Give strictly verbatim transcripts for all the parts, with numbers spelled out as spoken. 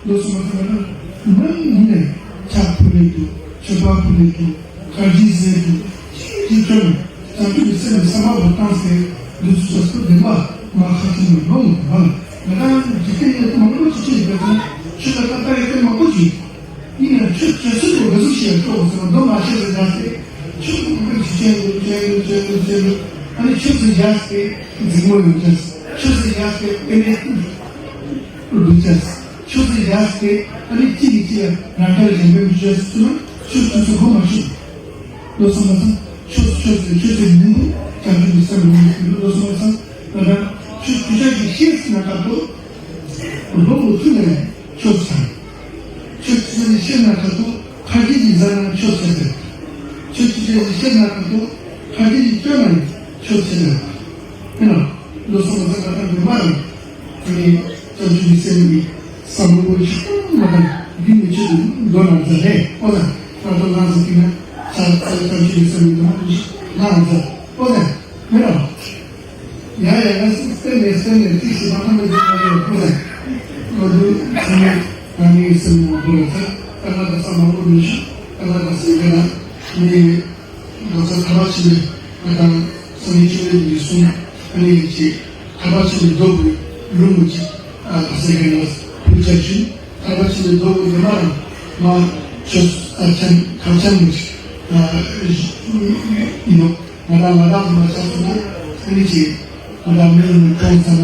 ལོ་གསུམ་པ་ཚང་མ་ནང་ཡིན་ནས་ཕྱག་ཕུལ་ལེ་འདུག་མཆོད་པ་ཕུལ་ལེ་འདུག་མཁར་རྗེས་ཟེར་འདུག་ཅིག་ཅིག་ཅོ་ནས་བྱང་ཆུབ་ཀྱི་སེམས་ནས་བསམ་པ་བོ་བཏང་སྟེ་འདུག་ཚུལ་ཆོས་སུ་བདེན་པ་མ་ཁ་ཅིག་ནས་ལོ་ངོ་མ་ལ་ང་རང་འཇིག་རྟེན་ཡོད་མང་པོ་ཅིག་ཅིག་ཡོད་པ་ཚང་ཆོས་ལ་ལྟ་ལྟ་ཡོད་མཁན་མང་པོ་ཅིག་ཡིན་ཡང་ཆོས་ཆོས་སྲིད་དུ་འགྲོ་ཚུལ་ཞིག་ཡང་ཆོག་གོ་ཟེར་ན་མདོ་མ་བཤད་ཟེར་བཞག་སྟེ་ཆོས་ཀུན་གྱི་ཆོས་ཅན་དུ་ཅན་དུ་ཅན་དུ་ཅན་དུ་ཨ་ནི་ཆོས་སུ་བཞག་སྟེ་འཛིང་མོ་ཡོང་ཅན། ཆོས་སུ་བཞག་སྟེ་དཔེ་མེད་དུ་འགྲོ་ཅན། ཆོས་སུ་བཞག་སྟེ་ཨ་ནི་གཅིག་གིས་གཅིག་ལ་རང་ཁ་ལ་གཞན་ཕན་མི་བྱེད་ཟེར་ན་ཆོས་ཆོས་སུ་གོ་མ་ཆོད། ལོ་གསུམ་པ་ཚང་ཆོས་ཆོས་སུ་ཆོས་སུ་མི་འདུག་བྱང་ཆུབ་ཀྱི་སེམས་མི་འདུག་ལོ་གསུམ་པ་ཚང་ང་རང་ཆོས་ཆོས་ཆ་གི་ཤེས་སུ་ན་ཀ་ཏོ། ལོ་ལོ་ཐུན་ནས་ཆོས་ཚང་། ཆོས་ཆོས་ཆོས་ཤེས་ན་ཁ་ཐུག་ཁ་རྗེ་ཡི་ཟ་ན་ཆོས་ཆོས་ཆོས། ཆོས་ཆོས་ཆོས་ཤེས་ན་ཁ་ཐུག་ཁ་རྗེ་ཡི་སྐྱོ་ན་ཆོས་ཆོས་ཆོས། ཡིན་ནོ། ལོ་སོ་མ་ས་ཁ་ཐུག་མི་མ་རང་། ཨ་ནི་བྱང་ཆུབ་ཀྱི་སེམས་ཀྱི་བསམ་བློ་ཆུང་མ་དང་འདི་ནི་ཆོས་དུ་འདོད་ན་མཛད་ལས་ཨོ་ད་ཁ་ཐུག་ལངས་ཟེར་གྱི་ན་ཆ་ཚ་བྱང་ཆུབ་ཀྱི་སེམས་ཀྱི་འདོད་ན་ལངས་མཛད་ཨོ་ད། མི་རོ། ཡ་ཡ་ཡ་སི་སྟེ་ནེ་སྟེ་ནེ་ཏི་སི་མ་ཧ་མི་དི་ཨ་ཡོ་ཁུ་ལ། ཨོ་དུ་ཚང་མ་ང་ནི་སེམས་མ་བུ་ལ་ཚ་ཀ་ལ་ད་ས་མ་བུ་མི་ཤུ་ཀ་ལ་ད་སི་ཀ་ལ་ནི་ལོ་ཚ་ཐ་བ་ཆི་ལེ་ང་དང་སོ་ནི་ཆི་ལེ་ནི་སུ་ཨ་ནི་ཡི་ཆི་ཐ་བ་ཆི་ལེ་རྡོ་བུ་རུ་མུ་ཆི་ཨ་ད་སི་ཀ་ལ་བུ་ཆ་ཆུ་ཐ་བ་ཆི་ལེ་རྡོ་བུ་ནི་མ་ར་མ་ཆོ་ཨ་ཆན་ཁ་ཆན་མུ་ཆི་ཨ་ཡི་ནོ། ང་རང་ང་རང་མ་ཆགས་སོང་ན་ཨ་ནི་ཅི་ང་རང་མི་ལ་མི་གཏོང་ཚ་ན་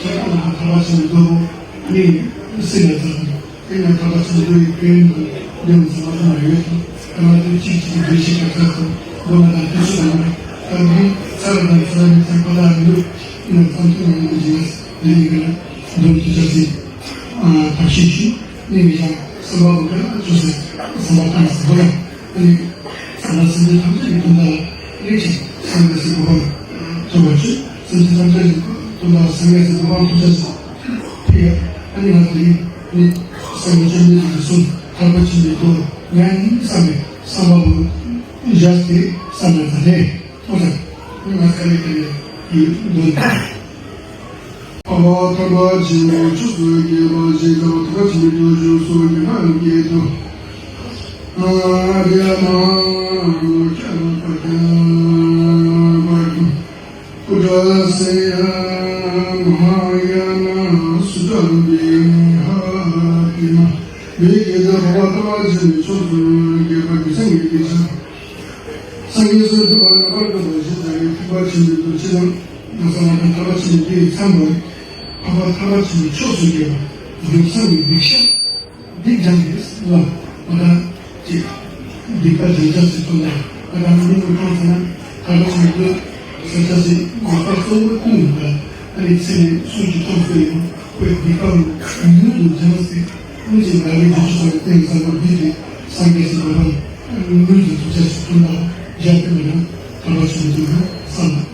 ཁྱེད་རང་ལ་ཐར་བ་ཆེན་མོ་མདོ་བོ་ཨ་ནི་སྲིད་ལ་ཚར་ནས་ ཡང་དག་པ་ཆེན་པོའི་སྐད་ཡིག་ཏུ་འདོན་ཚང་མ་ཚང་མ་ཡོད་དོ། ད་ང་ཚོས་གཅིག་གཅིག་གི་འགྲེལ་བཤད་ཀྱི་ཚབ་ཏུ་མདོ་སྔགས་དང་དུས་ཚོད་དང་ད་འདི་ཚར་དང་ཚར་ནས་ཚར་པ་ལ་ཡོད་ཡིན་ན་ཙམ་ཐུང་ངུ་ཡིན་པ་ཅིག་ཡིན་ན་འདི་ཡིན་གྱི་ན་འདོན་དུ་ཆ་སྲིད་ཐབས་ཤེས་ཞུ་ནི་མི་ཡང་བསམ་པ་བུ་ག་ཅོ་སེ་བསམ་པ་གང་སེ་བུ་ལ་ཨ་ནི་ས་ལ་སེམས་ཅན་ཐམས་ཅད་ཀྱི་དོན་དག་ལ་ལེགས་ཤིང་སངས་རྒྱས་སི་གོ་འཕང་ཐོབ་པར་ཤོག་སེམས་ཅན་ཐམས་ཅད་ཀྱི་དོན་དག་ལ་སངས་རྒྱས་སི་གོ་འཕང་ཐོབ་ཅེས་སོ། ཕི་ཡ། ཨ་ནི་ང་ཚོ་ཡིན་ནི་སངས་རྒྱས་བཅོམ་ལྡན་འདས་ཀྱི་གསུང་ཐར་པ་ཆེན་པོའི་མདོ་ཉན་ཡིན་བསམ་པའི་བསམ་པ་བུ་བཞག་སྟེ་བསམ་ན་ད་ལས་ཐོག་ཚར་ང་ཚ་ལས་ཀ་ལས་ཡིན་འདོན། འཕགས་པ་ཐར་པ་ཆེན་པོ་ཕྱོགས་སུ་སྐྱེས་པ་ཞེས་བྱ་བ་ཐར་པ་ཆེན་པོའི་རྒྱུ་ཞུགས་སུ་ཉི་མ་སྐྱེས་སོ། ཨ་རེ་ན་མོ་ཁྱ་ལ་པ་ཏ་པ་ཏུ། ཀུ་ཏ་སེ་ཡ་མ་ཧཱ་ཡ་ན་སུ་ཏ་བི་ཧ་ཏི་མ། བི་ཀེ་ཏ་འཕགས་པ་ཐར་པ་ཆེན་པོའི་ཕྱོགས་སུ་སྐྱེས་པ་དེ་སངས་རྒྱས་ཀྱི་ཆ། སངས་རྒྱས་སུ་ཐོབ་པ་ལ་བར་དུ་བ་ཞེས་བྱ་བའི་ཐེག་པ་ཆེན་པོའི་མདོ་ཕྱི་ནང་ན་ས་ལ་དང་ཐར་པ་ཆེན་པོའི་མཚན་པ་འཕགས་པ་ཐར་པ་ཆེན་པོའི་ཕྱོགས་སུ་སྐྱེས་པ་མདོ་ཚང་གི་སྡིག་བཤགས། སྡིག་སྦྱང་གི་ལ་མ་དང་ཅེས། སྡིག་པ་སྦྱང་བྱ་ཟེར་ཐོག་ལ་མ་དང་མི་མི་གང་ཟེར་ན་ད་ག་ཆེན་པོ་ས་ཆ་ཟེར་མ་པ་གཙོ་བོ་ཀུན་ལ་ཨ་ནི་ཚེ་ནས་སུ་ཅིག་ཐོབ་སྟེ་ཡང་ཁོས་སྡིག་པ་མྱུར་དུ་སྦྱང་ཟེར་ཀུན་གྱི་ལ་ལས་རྒྱུ་ཆུ་ཚང་བའི་སྟེང་གསར་པ་འདི་དེ་སངས་རྒྱས་སུ་འགྲོ་བ་མྱུར་དུ་ཐོབ་བྱ་ཟེར་ཐོག་ལ་བཞག་པའི་མ་དང་ད་ག་ཆེན་པོ་ཀུན་ལ་བསམ་ལ།